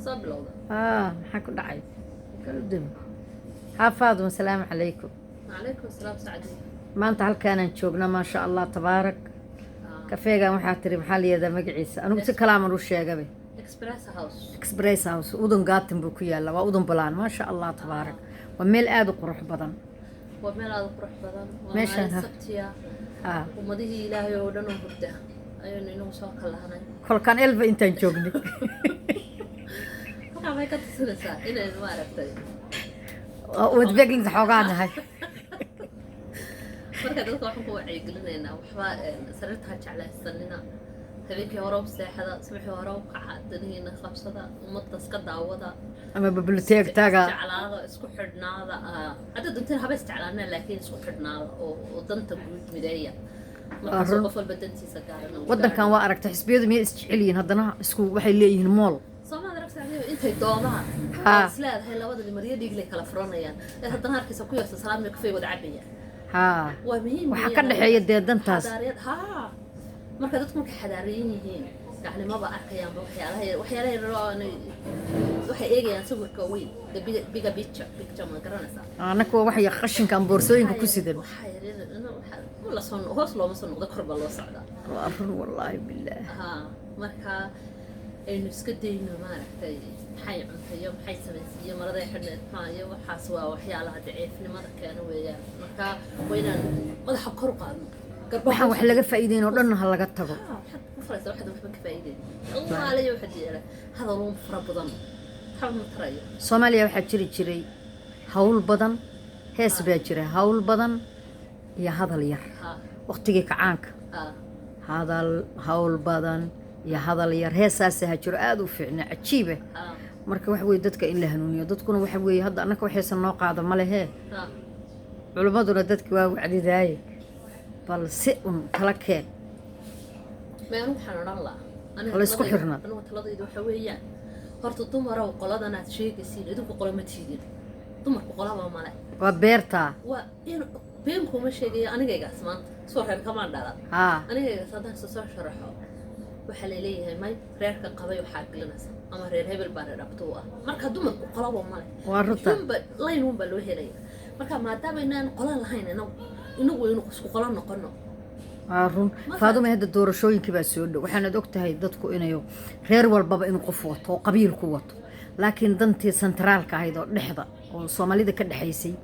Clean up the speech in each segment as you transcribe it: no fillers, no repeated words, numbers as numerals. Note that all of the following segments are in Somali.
Soo bilowda. Maxaa ku dhacay? Kala dumi. Haa Faaduma, asalaamu calaykum. Calaykum asalaam, Sacdi. Maanta halkaanaan joognaa, maasha Allah tabaarak. Kafeegan waxaa tiri, maxaa la yihahdaa magaciisa? Anigu si kalaaman u sheegabe. Express House. Express House, Odengatan buu ku yaallaa, waa Odenplan. Maasha Allah tabaarak, waa meel aada u qurux badan. Waa meel aada u qurux badan, waa Meeshaan, maalin ha. Sabtiya. Ummadihii Ilaahay oo dhan oo hurda ayaynu inagu soo kalahanay. Kolkaan 11 intaan joognay. Halkaa maxay ka tusinaysaa? Inaynu maaragtay wadbeglinta xoogaa nahay. Marka dadka waxaan ku wacyigelinaynaa, waxba sariirta ha jeclaysanina. Habeenkii hore u seexda, subaxii hore u kaca, danihiina qabsada, ummadda iska daawada. Ama bibliotek taga. Isjeclaada, isku xidhnaada. Hadda doonteen haba isjeclaanaa, laakiin isku xidhnaada oo danta guud mideeya. Markaasoo Run. qof walba dantiisa gaarana uu Waddankan gaaro. waa aragtay, xisbiyadu miyay isjecel yihiin? Haddana isku waxay leeyihiin mool. Soomaad aragta adiga intay doodaan oo is leedahay labadani maryo dhiiglay kala furanayaan, ee haddana arkaysa ku yarsa salaam iyo kafey wada cabayaan. Waa muhiim. Waxaa ka dhexeeya dee dantaas. Xadaariyad, haa. Marka dadku markay xadaariyan yihiin, yacni maba arkayaanba waxyaalaha yar oo waxay eegayaan sawirka weyn, the bigger picture, ma garanaysaa? Annaka waa waxay qashinka aan boorsooyinka ku sidan. Waxaa yaryar ma la soo, hoos looma soo noqdo, kor baa loo socdaa. Waa run, wallaahi bilaah. Haa, marka aynu iska dayno maaragtay maxay cuntayo, maxay samaysiiyo, maraday xidhneed maxaa iyo waxaas. Waa waxyaalaha daciifnimada keena weeyaan. Marka waa inaan madaxa kor u qaadno, garbaha Waxaan wax laga faa'iideyn oo dhan ha laga tago. Haa, waxaad ku faraysaa waxaad waxba ka faa'iideyn. Allaaliyo waxaad yeelay hadaluun fara badan waxba ma tarayo. Soomaaliya waxaa jiri jiray hawl badan, hees baa jira, hawl badan iyo hadal yar. Waqtigii kacaanka. Hadal hawl badan iyo hadal yar, heesaasa ha jiro, aada u fiicna, cajiibe. Marka waxa weye dadka in la hanuuniyo, dadkuna waxa weeye hadda annaka waxaysan noo qaada ma lehee. Culimmaduna dadki waa wacdidaaye, bal si un kala keen. May, anigu waxaan odhan lahaa aniga La isku xirna. Anigu taladaydu waxa weeyaan, horta dumarow, qoladan aad sheegaysiin idinku qolo ma tiidin. Dumarku qolaba male. Waa beertaa. Waa in been kuma sheegayo, anigaygaas maanta soo reer kamaan dhalan. Anigaygaas haddaan isa soo sharaxo, waxaa laleeyahay may reerka qabay waxaa gelinaysa ama reer hebel baa reer abtuu ah. Marka dumarku qolaba male. Waa runta. Unba layn unbaa loo helaya. Marka maadaama inaan qola lahayn, inagu waynu isku qolo noqono. Waa run, Faaduma. Hadda doorashooyinkii baa soo dhow, waxaanad og tahay dadku inay reer walbaba inuu qof wato oo qabiil ku wato, laakiin dantii centraalka ahayd oo dhexda oo Soomaalida ka dhexaysay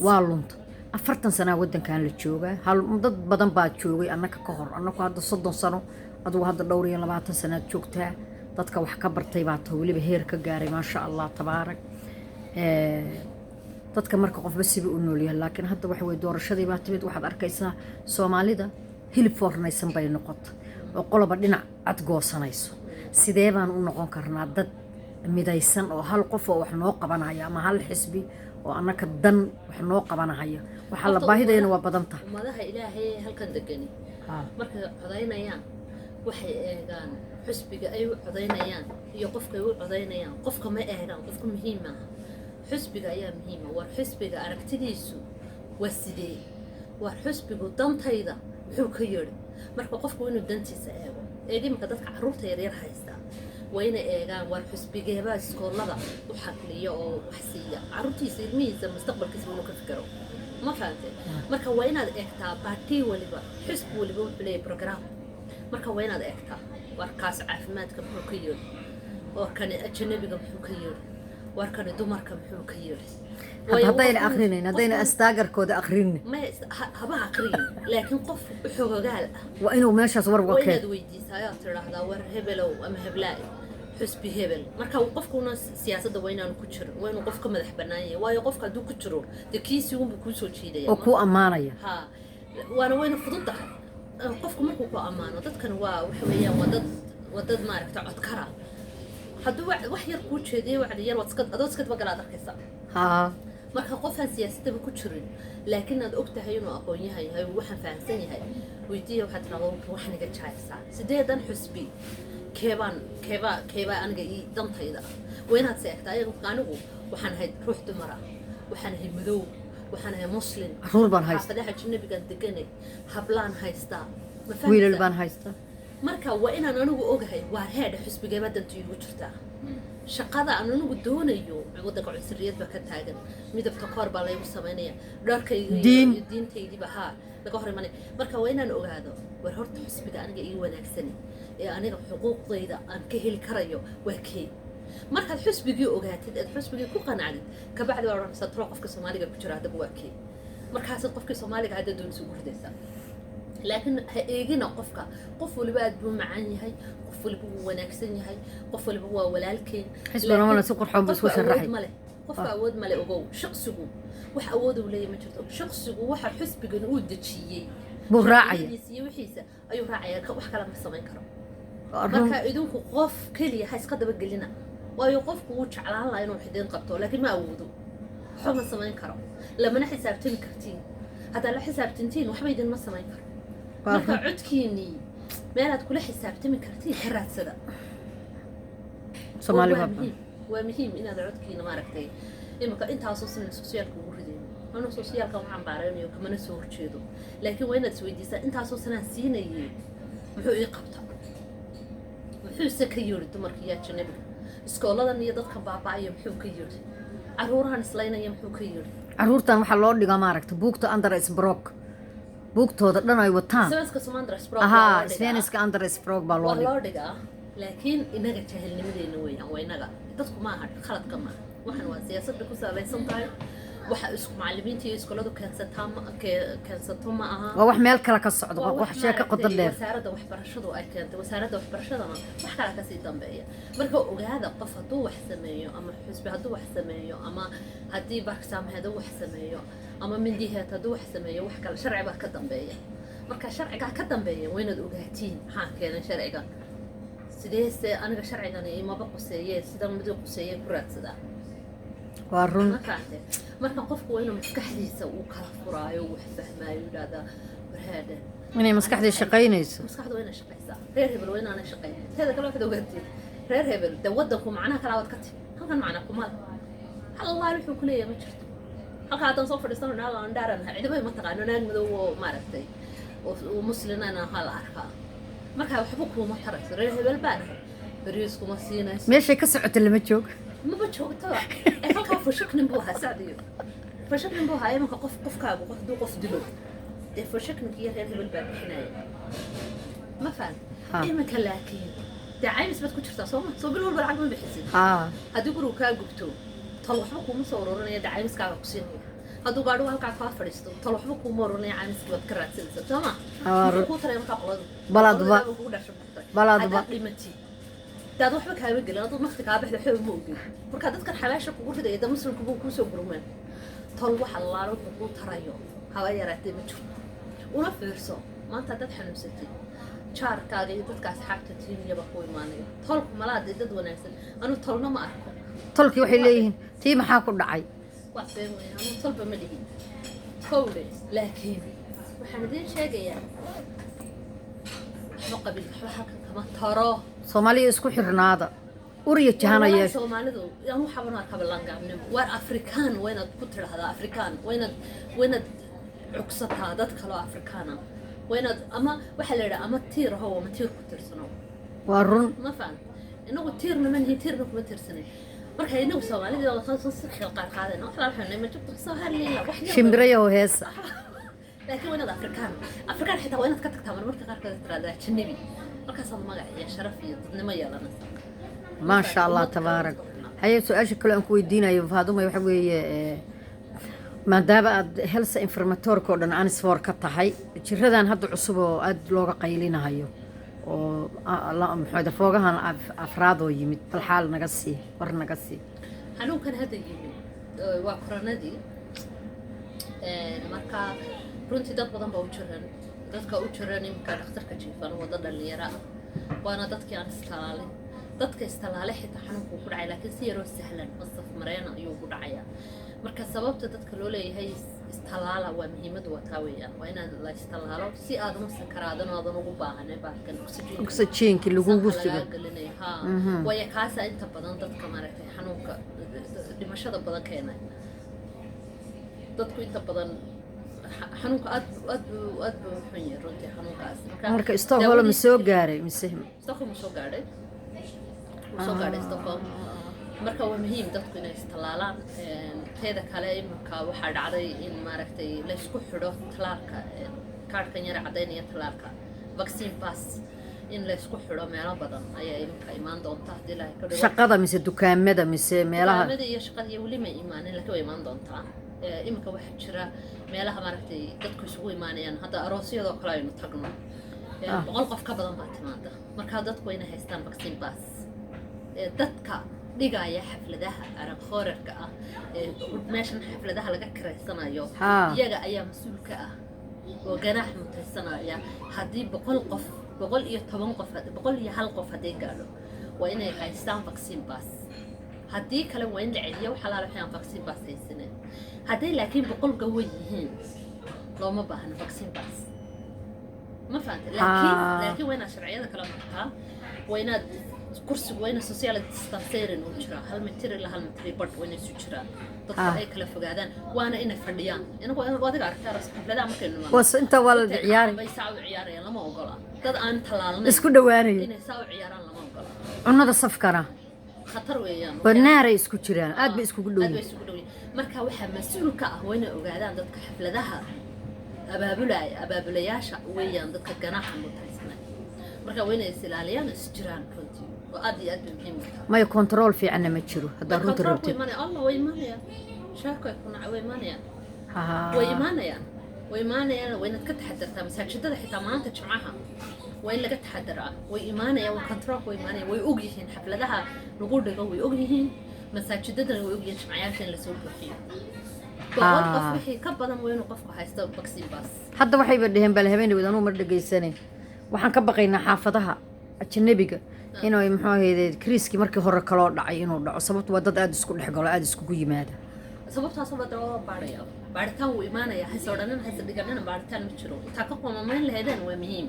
waa lunta. 40 sanaa waddankan la joogaa, hal dad badan baa joogay annaka ka hor. Annaku hadda 30 sano, adugu hadda dhowr iyo labaatan sanaad joogtaa. Dadka wax ka bartay baa taho, weliba heer ka gaaray, maasha Allah tabaarak. Dadka marka qofba siba u noolyahay, laakiin hadda waxa weye doorashadii baa timid. Waxaad arkaysaa Soomaalida hilib foornaysan bay noqota oo qoloba dhinac cad goosanayso. Sidee baan u noqon karnaa dad midaysan oo hal qof oo wax noo qabanaya ama hal xisbi oo annaka dan wax noo qabanahaya? Waxaa la Horta baahidayna waa badan tahay. Ummadaha Ilaahay halkan degani markay codaynayaan waxay eegaan xusbiga ay u codaynayaan iyo qofkay u codaynayaan. Qofka ma eegaan, qofka muhiim maaha, xusbiga ayaa muhiima. War xusbiga aragtidiisu waa sidee? War xusbigu dantayda muxuu ka yidhi? Marka qofku inuu dantiisa eego. Eeg iminka dadka carruurta yaryar haysta waa inay eegaan, war xusbigeebaa iskoolada u xaqliya oo wax siiya carruurtiisa, ilmihiisa, mustaqbalkiisa inuu ka fikero. Ma fahamtay? Marka waa inaad eegtaa baartii waliba, xisbi waliba wuxuu leeyahay program. Marka waa inaad eegtaa, war kaas caafimaadka muxuu ka yidhi, warkani ajanabiga muxuu ka yidhi, warkani dumarka muxuu ka yidhi. Hadda haddayna akrinayn, haddayna astaagarkooda akrinin. Maya, haba aqriyin, laakiin qof xogogaal ah waa inuu meeshaas war uga waa keen. Inaad weydiisaa ayaad tidhaahdaa, war hebelow ama heblaay, xusbi hebel. Marka qofkuna siyaasadda waa inaanu ku jirin, waa inuu qof ka madax bannaan yahay, waayo qofka hadduu ku jiro dee kiisii unbuu kuu soo jiidaya oo kuu ammaanaya. Ha, waana wayna fudud tahay qofku markuu ku ammaano. Dadkan waa waxa weeyaan waa dad maaragta codkara. Hadduu wax yar kuu jeediyo, wacdi yar, waad iska adoo iska dabagalaad arkaysa. Marka qofaan siyaasadaba ku jirin, laakiin aad og tahay inuu aqoon-yahan yahay uu waxaan fahamsan yahay, weydiiya. Waxaad tidhahdaa, waxaan iga jaaysaa sideedan xusbi, keebaan keebaa aniga ii dantayda ah? Waa inaad seegtaa. Ayaga anigu waxaan ahay ruux dumara, waxaan ahay madow, waxaan ahay Muslim. Caruur baan haysta. Xaafadaha ajnabigaan deganay, hablaan haystaa, ma Wiilal fahmaysaa? baan haystaa. Marka waa inaan anigu ogahay, waar heedha, xusbigeebaa danta iigu jirtaa? Shaqada aan anigu doonayo, waddanka cunsuriyad baa ka taagan, midabta koor baa laygu samaynaya, dharkayga iyo Diin. iyo diintaydiiba haa laga hor imanaya. Marka waa inaan ogaado, war horta xisbiga aniga ii wanaagsani ee aniga xuquuqdayda aan ka heli karayo waa kee? Markaad xusbigii ogaatid, aad xusbigii ku qanacdid, kabacdi waa odhanaysaa, talo qofka Soomaaliga ku jira haddaba waa kee? Markaasaad qofkii Soomaaliga hadda doonaysa ugu ridaysaa. Laakiin ha eegina qofka. Qof waliba aad buu macaan yahay, qof waliba wuu wanaagsan yahay, qof waliba waa walaalkeen. Xisbiga Laakiin mana si qurxoon buu isku qofka awood sharaxay. ma leh. Qofka awood male, ogow. Shaqsigu wax awood uu leeyahay ma jirto. Shaqsigu waxa xisbigan uu dejiyey buu raacaya. Sharciyadiisa iyo wixiisa ayuu raacaya, wax kale ma samayn karo. Run. Marka idinku qof keliya ha iska dabagelina, waayo qofku wuu jeclaan lahaa inuu xidin qabto, laakiin ma awoodo, waxba ma samayn karo, lamana xisaabtami kartiin. Haddaad la xisaabtantiin, waxba idinma samayn karo. Waa Marka run. codkiinii meelaad kula xisaabtami kartiin ka raadsada. Soomaali waa waa muhiim, waa muhiim inaad codkiina maaragtay. Imika intaasoo sinan sosiyaalka ugu ridayno, anu sosiyaalka waxaan baaraynayo kamana soo horjeedo, laakiin waa inaad isweydiisaa, intaasoo sanaan siinayay muxuu ii qabta? Muxuuse ka yiri dumarka iyo ajanabiga, iskooladan iyo dadka baaba'aya muxuu ka yiri? Caruurahan islaynaya muxuu ka yiri? Caruurtan waxaa loo dhigaa, maaragta, buugta andra språk, buugtooda dhan ay wataan. Svenska som andra språk. Ahaa, svenska andra språk baa loo waa dhigaa. Loo dhigaa, laakiin inaga jahilnimadeena weeyaan. Waa inaga, dadku maaha, khaladka maaha. Waxan waa siyaasadda ku salaysan tahay. Waxa isku macallimiinta iyo iskooladu keensataa ma keensato ma aha. Waa wax meel kale ka socdo. Waa waa wax sheeko qodo maaragtay dheer. Wasaaradda waxbarashadu ay keentay, wasaaradda waxbarashadana wax kale kasii dambeeya. Marka ogaada, qof hadduu wax sameeyo ama xusbi hadduu wax sameeyo ama haddii verksamhet wax sameeyo ama myndighet hadduu wax sameeyo, wax kale sharci baa ka dambeeya. Marka sharcigaa ka dambeeya waa inaad ogaatiin maxaa keenay sharcigan, sideese aniga sharcigani imaba quseeye, sidan mid quseeye ku raadsadaa. Waa run. Ma fahamtay? Marka qofku waa inuu maskaxdiisa uu kala furaayo, wax fahmaayo, yidhahdaa, warhaadha Inay maskaxdii shaqaynayso. Maskaxda waa inay shaqaysaa. Reer hebel waa inaanay shaqayn. Teeda kale waxaad ogaatiin, reer hebel de wadanku macnaha kalaa waad ka timi, halkan macna kuma leh. Allaal wuxuu ku leeyahay ma jirto. Halka haddaan soo fadhiisano naag aan dhaaranahay, cidibay ma taqaano, naag madow oo maaragtay oo muslinana ha la arkaa. Marka waxba kuuma tarayso reer hebel baan ahay, beriis kuma siinayso. Meeshay ka socota lama joog. Maba joogtaba. Ee halkaa försäkring buu ahaa, Sacdiyo, försäkring buu ahaa. Imanka qof qofkaagu qof hadduu qof dilo, dee försäkringka iyo reer hebel baa bixinaya, ma fahan? Iminka laakiin dee caymis baad ku jirtaa, sooma? Soo bil walba lacag ma bixisid? Haa. Haddii gurigu kaa gubto, tol waxba kuuma soo ururinaya, dee caymiskaaga ku siinaya. Hadduu gaadhigu halkaa kaa fadhiisto, tol waxba kuuma ururinaya, caymiskii baad ka raadsanaysaa, sooma? Haa. Muxuu kuu taraya markaa qoladu? Balaadba. Qoladu kugu dhasho. Balaadba. Haddaad dhimatid, daad waxba kaama gelin. Hadduu nafti kaa baxda, waxba ma ogin. Marka dadkan xabaasha kugu ridaya, da muslimku buu kuusoo gurmeen. Tol wax allaala wuxuu kuu tarayo haba yaraatee ma jirto. Una fiirso, maanta haddaad xanuunsatid, jaarkaaga iyo dadka asxaabta tiimiyaba ku imaanaya. Tolku malaa dee dad wanaagsan, anu tolna ma arko. Tolkii waxay leeyihiin, tii maxaa ku dhacay? Wax been weyn, anu tolba ma dhihin kowdhe. Laakiin waxaan idiin sheegayaa, waxba qabiil waxba halkan kama taro. Soomaaliya isku xirnaada, uriya jahana Wallahi yeesho. Soomaalidu aan waxaaban arkaa laangaabnimo. Waar Afrikaan waa inaad ku tidhaahdaa, Afrikaan waa inaad cugsataa dad kaloo Afrikaana, waa inaad ama waxaa la yidhaha ama tiir ahow ama tiir ku tirsano. Waa run. Ma fahan? Inagu tiirna ma nihin, tiirna kuma tirsanay. Marka inagu Soomaalida waa si xil qaad qaadayna wax la waxaan ma jirto soo harleyla wax yar. Shimbirayaho heesa. Laakiin waa inaad Afrikaan xitaa waa inaad ka tagtaa marmarka qaarkood, tiraahdaa ajanabi, markaasaad magac iyo sharaf iyo dadnimo yeelanaysa. Maasha Allah, tabaarak. Haye, su-aasha kale aan ku weydiinayo, Faaduma, waxa weeye, maadaama aad hälsoinformatörka oo dhan ansvarig ka tahay, jiradan hadda cusub oo aada looga qaylinahayo oo muxuu foogahan afraadoo yimid, bal xaal naga sii, war naga sii. Xanuunkan hadda yimid waa koronadii. Marka runtii dad badan baa u jiran. Dadka u jiran iminka dhakhtarka jiifan wada dhalinyaro ah, waana dadkii aan istalaalin. Dadka istalaale xitaa xanuunku ku dhacay, laakiin si yaroo sahlan oo safmareen ayuu ku dhacayaa. Marka sababta dadka loo leeyahay istalaala waa muhiimadu waa taa weeyaan. Waa inaad la istalaalo si aadan u sakaraadan oo aadan ugu baahanin bahalkan oxygen Oxygenki lagugu sanka sugo. Lagaa gelinayo haa. Waayo kaasa inta badan dadka maaragtay xanuunka dhimashada badan keenay. Dadku inta badan xanuunka aad buu u xun yahay runtii xanuunkaas. Marka Stockholm ma soo gaaray mise? Stockholm wuu soo gaadhay, wuu soo gaadhay Stockholm. Marka waa muhiim dadku inay istallaalaan. Teeda kale, iminka waxaa dhacday in maaragtay laysku xidho tallaalka, kaadhkan yara caddaynaya tallaalka, vaccine pass, in laysku xidho meelo badan ayaa iminka imaan doonta haddii Ilaahay ka dhigo. Shaqada mise dukaamada mise meelaha? Dukaamada iyo shaqada iyo weli may imaanin, laakiin way imaan doontaa. Iminka waxaa jira meelaha maaragtay dadku isugu imaanayaan, hadda aroosyadoo kale aynu tagno, 100 qof ka badan baa timaada. Marka dadku waa inay haystaan vaccine pass. Dadka dhigaya xafladaha arrangeurka ah ee meeshan xafladaha laga kiraysanayo, iyaga ayaa mas-uul ka ah oo ganaax mutaysanaya haddii 100 qof, 110 qof, 101 qof hadday gaadho. Waa inay haystaan vaccine pass. Haddii kale waa in la celiyo wax alaala waxay aan vaccine pass haysanin. Hadday laakiin 100 gawa yihiin, looma baahna vaccine pass. Ma fahanta? Laakiin laakiin waa inaad sharciyada kala martaa. Waa inaad kursigu, waa ina social distancing uu jiraa, 1 mitir ilaa 1.5 mitir waa inay isu jiraan dadka, ay kala fogaadaan, waana inay fadhiyaan. Inagu adiga aragtay aroos xafladaha markaynu nimaadno, Was inta waa la intay ciyaari kacaan bay saa u ciyaarayaan. Lama ogola dad aan tallaalnayn isku dhawaanaya inay saa u ciyaaraan, lama ogola. Cunnada safkana Khatar weeyaan. banaaray isku jiraan, aad bay iskugu dhow Aad bay yihiin. Isugu dhow yihiin. Marka waxaa mas-uul ka ah, waa inay ogaadaan dadka xafladaha abaabulaya, abaabulayaasha weeyaan dadka ganaaxa mutaysanay. Marka waa inay is ilaaliyaan, is jiraan runtii, oo aad iyo aad bay muhiim u tahay. Maya, control fiicanna ma jiro haddaad runta Control rabtid. Way imaanayaan, Allah, way imaanayaan, sheeko ay ku nacay, way imaanayaan, way imaanayaan, way imaanayaan. Waa inaad ka taxadartaa. Masaajidada xitaa maanta Jimcaha waa in laga taxadaraa. Way imaanayaan, waa control, way imaanayaan. Way og yihiin xafladaha lagu dhigo, way og yihiin masaajidadana, way og yihiin jimcayaasha in lasoo buuxiyo. 100 qof wixii ka badan waa inuu qofku haysto vaccine pass. Hadda waxayba dheheen bal habeen dhaweyd, anuu ma dhegaysanay, waxaan ka baqaynaa xaafadaha ajanabiga inay, muxuu ahayde, kriiskii markii hore kaloo dhacay inuu dhaco, sababtu waa dad aada isku dhex galo, aada iskugu yimaada. Sababtaas baa loo baaraya. Baaritaan wuu imaanaya, hayse odhanina, hayse dhiganina baaritaan ma jiro. Intaa ka qoomamayn lahaydeen waa muhiim.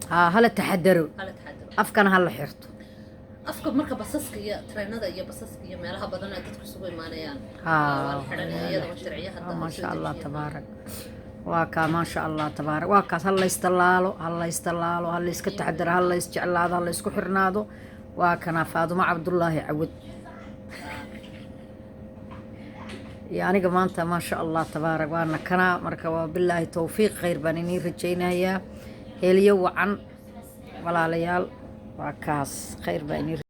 Haa, hala taxadaro. Hala taxadaro. Afkana hala xirto. Afka marka basaska iyo tareenada iyo basaska iyo meelaha badan ay dadku isugu imaanayaan waa la xidhanaya, iyadoo sharciyo hadda Maasha soo Allah dejiyeen. Tabaarak, waa kaa. Maasha Allah, tabaarak, waa kaas. Ha laystallaalo, ha laystallaalo, ha layska taxadaro, ha laysjeclaado, ha laysku xirnaado. Waa kanaa Faadumo Cabdullaahi Cawad iyo aniga maanta. Maasha Allah, tabaarak, waana kanaa. Marka waa bilaahi towfiiq, khayr baan inii rajaynayaa, heeliyo wacan walaalayaal. Waa kaas, khayr baa inii.